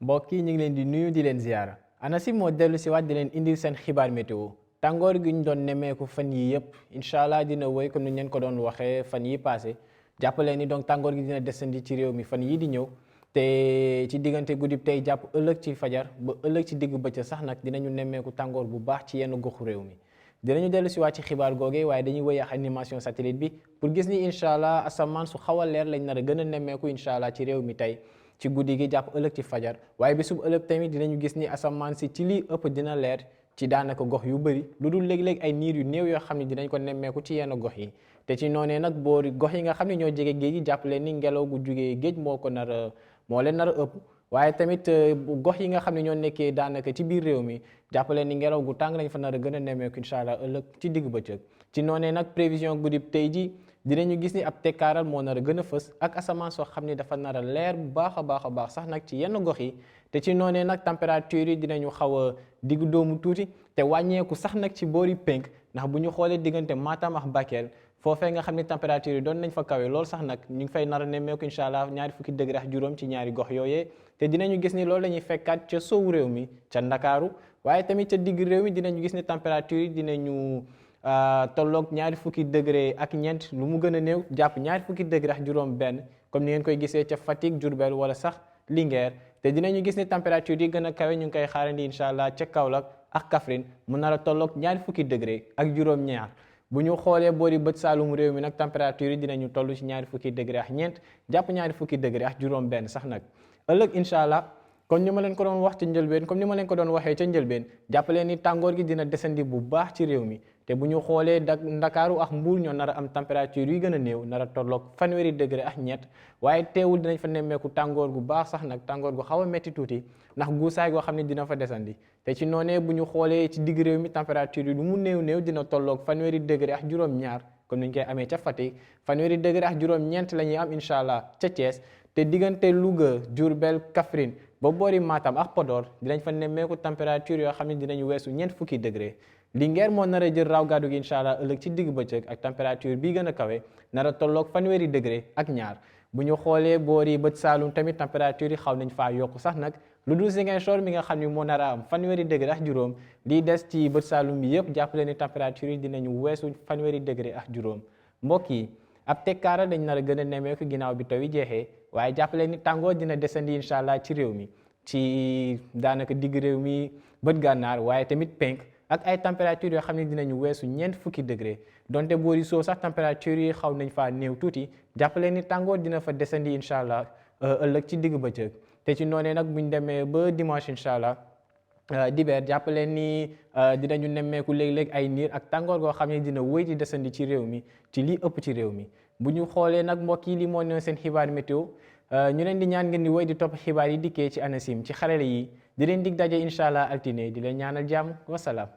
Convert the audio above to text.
mbokk yi ñu ngi leen di nuyu di leen ziara ANACIM moo dellu si waat di leen indil seen xibaar météo tàngoor gi ñu doon nemmeeku fan yi yëpp incha allah dina wéy comme ni ñu leen ko doon waxee fan yi passé jàppaleen ni donc tàngoor gi dina desandi ci réew mi fan yii di ñëw te ci diggante guddib tey jàpp ëllëg ci fajar ba ëllëg ci digg bëccëg sax nag dinañu nemmeeku tàngoor bu baax ci yenn goxu réew mi dinañu dellu si waat ci xibaar googee waaye dañuy wéy ak animation satellite bi pour gis ni incha allah asamaan su xaw a leer lañ nar a gën a nemmeeku incha allah ci réew mi tey ci guddi gi jàpp ëllëg ci fajar waaye bisub ëllëg tamit dinañu gis ni asamaan si ci lii ëpp dina leer ci daanaka gox yu bëri lu dul léeg-léeg ay niir yu néew yoo xam ne dinañ ko nemmeeku ci yenn gox yi te ci noonee nag boori gox yi nga xam ne ñoo jege géej gi jàpp leen ni ngelaw gu jugee géej moo leen nar a ëpp waaye tamit gox yi nga xam ne ñoo nekkee daanaka ci biir réew mi jàpp leen ni ngelaw gu tàng lañ fa nar a gën a nemmeeku incha allah ëllëg ci digg bëccëg ci noonee nag prévision guddib tey ji dinañu gis ni ab tekkaaral moo nar a gën a fës ak asamaan soo xam ni dafa nar a leer bu baax a baax sax nag ci yenn gox yi te ci noonee nag température yi dinañu xaw a diggu doomu tuuti te wàññeeku sax nag ci boori penk ndax bu ñu xoolee diggante Matam ak Bakel foofee nga xam ne température yi doon nañ fa kawe loolu sax nag ñu ngi fay nar a nemmeeku incha allah ñaari fukki degré ak juróom ci ñaari gox yooyee te dinañu gis ni loolu la ñuy fekkaat ca sowu réew mi ca Ndakaaru waaye tamit ca digg réew mi dinañu gis ni température yi dinañu tolloog ñaari fukki degré ak ñeent lu mu gën a néew jàpp ñaari fukki degré ak juróom benn comme ni ngeen koy gisee ca Fatick Diourbel wala sax Linguère te dinañu gis ni température yi gën a kawe ñu ngi koy xaarandi incha allah ca Kaolack ak Kaffrine mu nar a tolloog ñaari fukki degré ak juróom ñaar bu ñu xoolee boori bët saalum réew mi nag température yi dinañu toll ci ñaari fukki degré ak ñeent jàpp ñaari fukki degré ak juróom benn sax nag ëllëg incha allah comme ni ma leen ko doon wax ca njëlbeen comme ni ma leen ko doon waxee ca njëlbeen jàppaleen ni tàngoor gi dina desandi bu baax ci réew mi te bu ñu xoolee Ndakaaru ak Mbuur ñoo nar a am température yi gën a néew nar a tolloog fanweeri degré ak ñett waaye teewul dinañ fa nemmeeku tàngoor gu baax sax nag tàngoor gu xaw a metti tuuti ndax guusaay goo xam ne dina fa desandi te ci noonee bu ñu xoolee ci digg réew mi température yi lu mu néew dina tolloog fanweeri degré ak juróom-ñaar comme ni ñu koy amee ca Fatick fanweeri degré ak juróom-ñeent la ñuy am incha allah ca Thiès te diggante Louga Diourbel Kaffrine ba boori Matam ak Podor dinañ fa nemmeeku température yoo xam ne dinañu weesu ñeent fukki degré Linguère moo nar a jël raw gàddu gi incha allah ëllëg ci digg bëccëg ak température bii gën a kawe nar a tolloog fanweeri degré ak ñaar bu ñu xoolee boori bët Saalum tamit température yi xaw nañ faa yokku sax nag lu dul Ziguinchor mi nga xam ni moo nar a am fanweeri degré ak juróom lii des ci bët Saalum bi yëpp jàppale ni température yi dinañu weesu fanweeri degré ak juróom mbokk yi ab tekkaara dañ nar a gën a nemmeeku ginnaaw bi taw yi jeexee waaye jàppale ni tàngoor dina desandi incha allah ci réew mi ci daanaka digg réew mi bët gànnaar waaye tamit penk ak ay température yoo xam ne dinañu weesu ñeent fukki degré donte boori soo sax température yi xaw nañ faa néew tuuti jàppale ni tàngoor dina fa desandi incha allah ëllëg ci digg bëccëg te ci noonee nag buñ demee ba dimanche incha allah dibeer jàppale ni dinañu nemmeeku léeg-léeg ay niir ak tàngoor goo xam ne dina wéy di desandi ci réew mi ci lii ëpp ci réew mi bu ñu xoolee nag mbokk yi li moo ne seen xibaar météo ñu leen di ñaan ngeen di wéy di topp xibaar yi dikkee ci ANACIM ci xarale yi di leen dig daje incha allah altine di leen ñaanal jàmm wasalaam